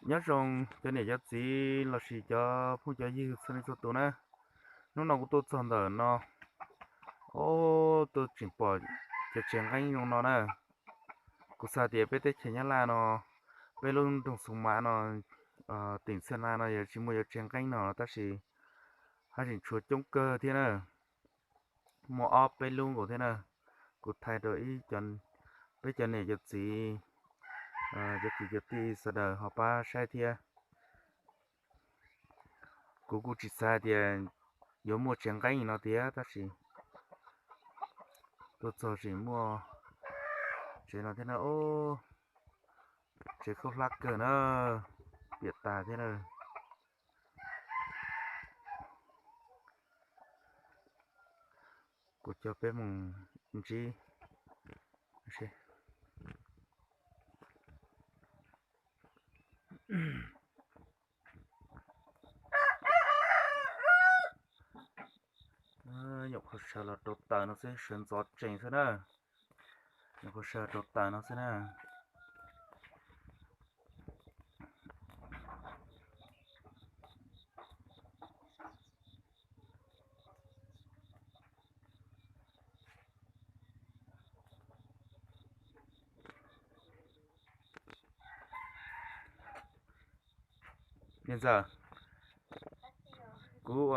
Nyob zoo cov niam cov txiv lossis cov phooj cov ywg txhua leej txhua tus na. Hnub no kuv tuaj txog ntawm no, o, tuaj tseem pom cov tsev nqeeb zoo no na. Kuv xav tias peb teb chaws Nyab Laj no, peb lub nroog Xoo Mav no, tim Xia Na no yuav tsis muaj cov tsev nqeeb no tab sis haj tseem tshuav coob kawg thiab na. Muaj ob peb lub nkaus thiab na. Kuv thaij rau ib, peb cov niam cov txiv, cov kwv cov tij sawv daws ho pab saib thiab. Kuv kuj tsis xav hais tias yuav muaj tsev nqeeb no tiag tab sis tuaj txog tseem muaj tsev no thiab na. Tsev khaub hlab kawg na, piam tas thiab na. Kuv coj peb mus ntsib. Nyuam qhuav sawv los rau taws no xwb, sawv ntxov tsees xwb na. Nyuam qhuav sawv rau taws no xwb na. Niam ntxawm, kuv,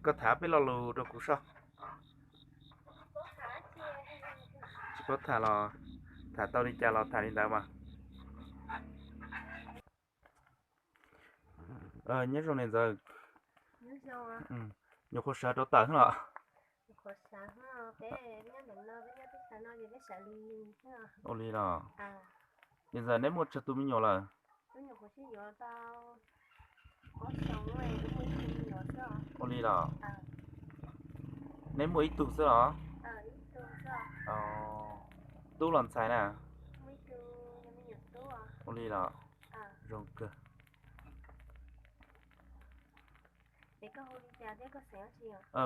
koj tham peb lo lus rau kuv soj. Tsis paub tham los, tham tau li cas los tham li ntawd mas. Nyob zoo niam ntxawm. Nyuam qhuav sawv rau taws los? Ua li los. Niam ntxawm, neb muaj tsawg tus me nyuam lawm? Ua li los. Neb muaj ib tug xwb los? Tub los ntxhais na? Ua li los. Zoo kawg.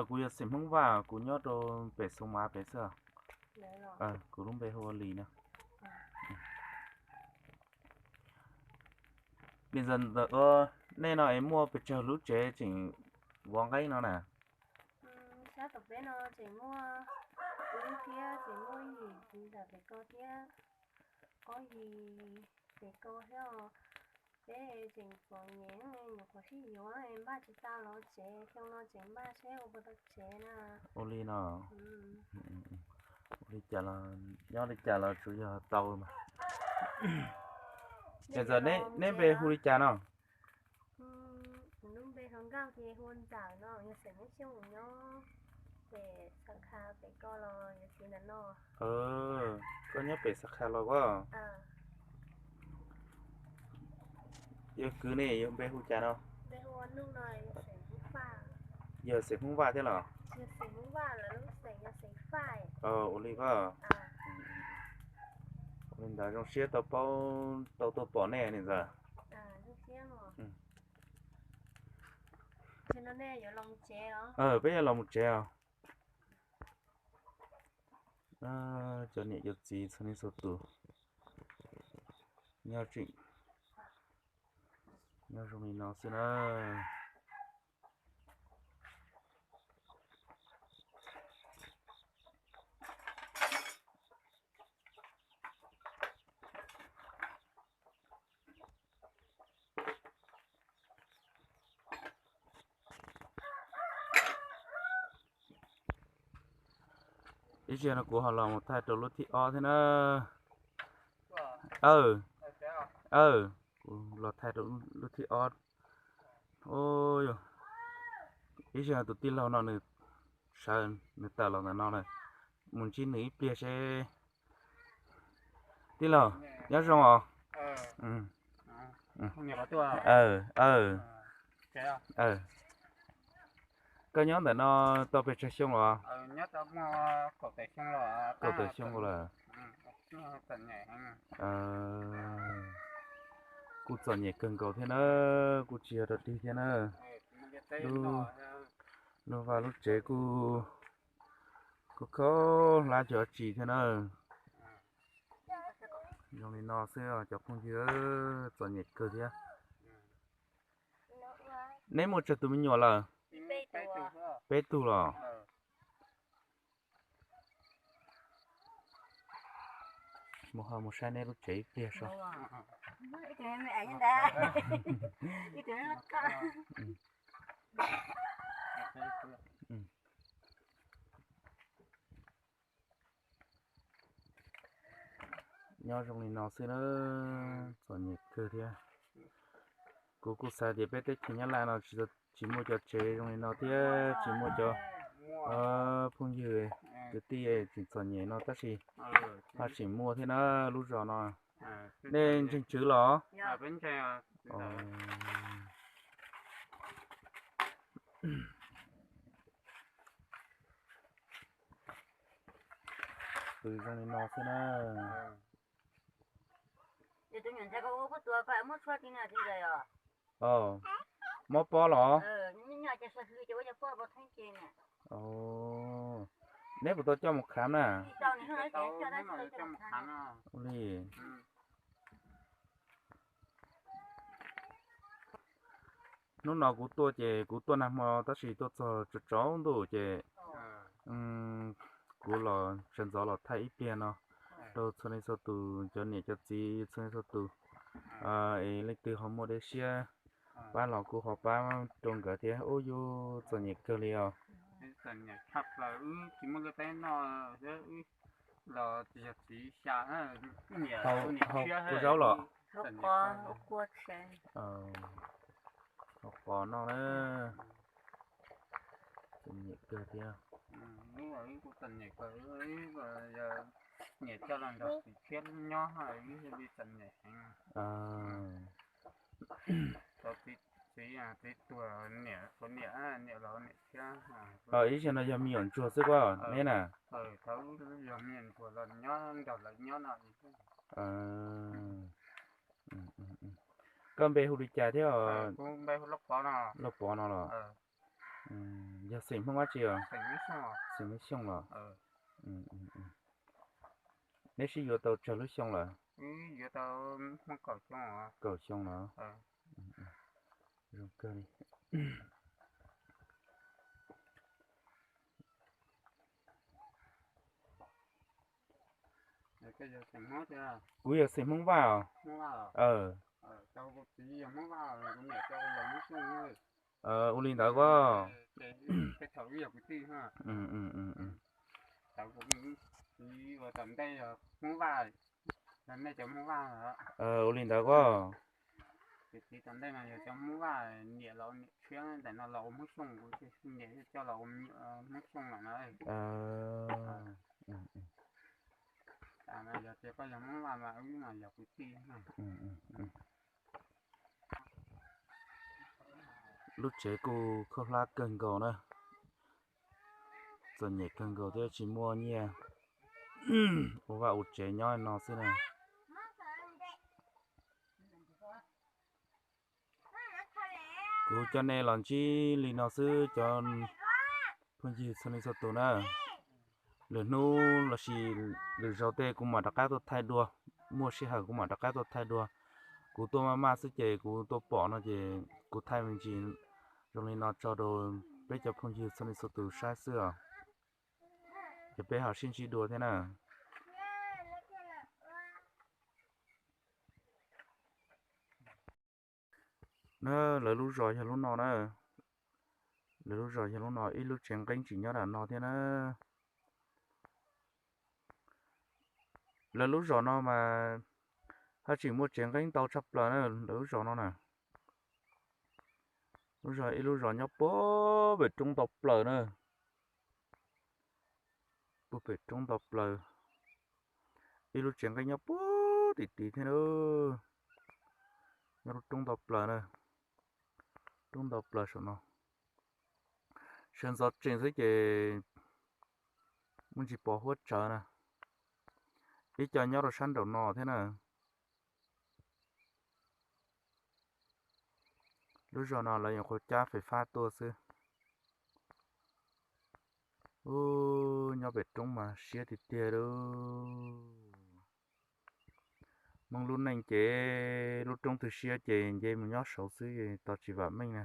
Kuv yog xeem Hmoob Vaj, kuv nyob rau pem Xoo Mav pem xwb. Kuv lub npe hu ua Lis na. Niam ntxawm, nej no es muaj pes tsawg lub tsev tseem vov nqeeb no na? Sab tom peb no tseem muaj ib lub thiab, tseem muaj yim ntawm pem ko thiab, ob yim pem ko thiab os. Peb tseem txom nyem, nyuam qhuav sib yuav npaj tsis tau los tsev, xyoo no tseem npaj seb ua puas tau tsev na. Ua li no. Ua li cas los, nyob li cas los tsuas yog tau mas. Niam ntxawm, neb npe hu li cas no? Kuv lub npe hluas nkauj ces hu ua Ntxawm no, yog xeem Hmoob Xyooj, nyob pem Xav Kha pem ko los yog txiv ntawm no. Koj nyob pem Xav Kha los os. Yog kwv ne, yog npe hu cas no? Yog xeem Hmoob Vaj thiab los? Ua li ko. Ua li ntawd zoo siab tau paub, tau tuaj pom nej niam ntxawm. Peb yuav los mus tsev os. Cov niam cov txiv txhua leej txhua tus nyob tseem nyob zoo li no xwb na. Ib zaug no kuv ho los mus thaij rau lub thib ob thiab na. Aw, aw, kuv los thaij rau lub thib ob. Yog ib zaug tus tij laug no nws sawv, nws tawm los ntawm no lawm, mus ntsib nws ib pliag seb. Tij laug, nyob zoo os. Aw, aw. Koj nyob ntawm no tau pes tsawg xyoo los? Kaum tawm xyoo lawm. Kuj txom nyem kawg nkaus thiab na, kuj tsis yog rau dig thiab na. Lub vaj lub tsev kuj, kuj khaub hlab tsis dab tsi thiab na. Zoo li no xwb cov phooj ywg, txom nyem kawg thiab. Neb muaj tsawg tus me nyuam lawm? Peb tug los? Mus ho mus saib neb lub tsev ib pliag so. Nyob zoo li no xwb na, txom nyem kawg thiab. Kuv kuj xav tias peb teb chaws Nyab Laj no tsis muaj cov tsev zoo li no thiab tsis muaj cov phooj ywg kwv tij tseem txom nyem no tab sis ho tseem muaj thiab na lub zos no. Nej ntseeg Tswv los? Pw zoo li no xwb na. Mob pob los? Neb puas tau coj mus kham na? Ua li. Hnub no kuv tuaj ces kuv tuaj nag hmo tab sis tuaj txog tsaus tsaus ntuj ces kuv los sawv ntxov los thaij ib pliag no rau txhua leej txhua tus, cov niam cov txiv txhua leej txhua tus, es leej twg ho muaj dej siab pab los kuj ho pab rau nkawd thiab. Ub, yus txom nyem kawg li os. Haus kua zaub los? Haus qos noj na. Txom nyem kawg thiab. Ib zaug no yog me nyuam ntsuag xwb koj neb na. Koj npe hu li cas thiab? Lauj Pov no los? Yog xeem Hmoob dab tsi os? Xeem Hmoob Xyooj los? Neb sib yuav tau tsawg lub xyoo lawm? Kaum xyoo los? Zoo kawg li. Kuv yog xeem Hmoob Vaj os. Ua li ntawd koj. Ua li ntawd koj. Lub tsev kuj khaub hlab kawg nkaus na, txom nyem kawg nkaus thiab tsis muaj nyiaj ua vaj ua tsev nyob no xwb na. Kuv coj nej los ntsib li no xwb cov phooj ywg txhua leej txhua tus na. Lwm hnub lossis lwm zaus tej kuv mam rov qab tuaj thaij dua, muaj sij hawm kuv mam rov qab tuaj thaij dua. Kuv tuaj maj maj xwb ces kuv tuaj pom no ces kuv thaij me ntsis zoo li no tso rau peb cov phooj ywg txhua leej txhua tus saib xwb os. Ces peb ho sib ntsib dua thiab na. Na, lawv lub zos yog lub no na. Lawv lub zos yog lub no, ib lub tsev nqeeb tseem nyob nram no thiab na. Lawv lub zos no mas haj tseem muaj tsev nqeeb ntau tshaj plaws na, lawv lub zos no na. Lub zos, ib lub zos nyob puag pem roob ntau plaws na. Puag pem roob ntau plaws. Ib lub tsev nqeeb nyob puag tim tid thiab na. Nyob lub roob ntau plaws na. Roob ntau plaws saum no. Sawv ntxov tsees xwb ces muaj ntsis pos huab tsawv na. Ib co nyob rau sab nraum no thiab na. Lub zos no lawv nyuam qhuav cab fais fab tuaj xwb. Ub, nyob pem roob mas siab tiag tiag lauj. Hmoob lub neej ces lub roob twg siab ces nce mus nyob saud xwb, tau tsis vam meej na.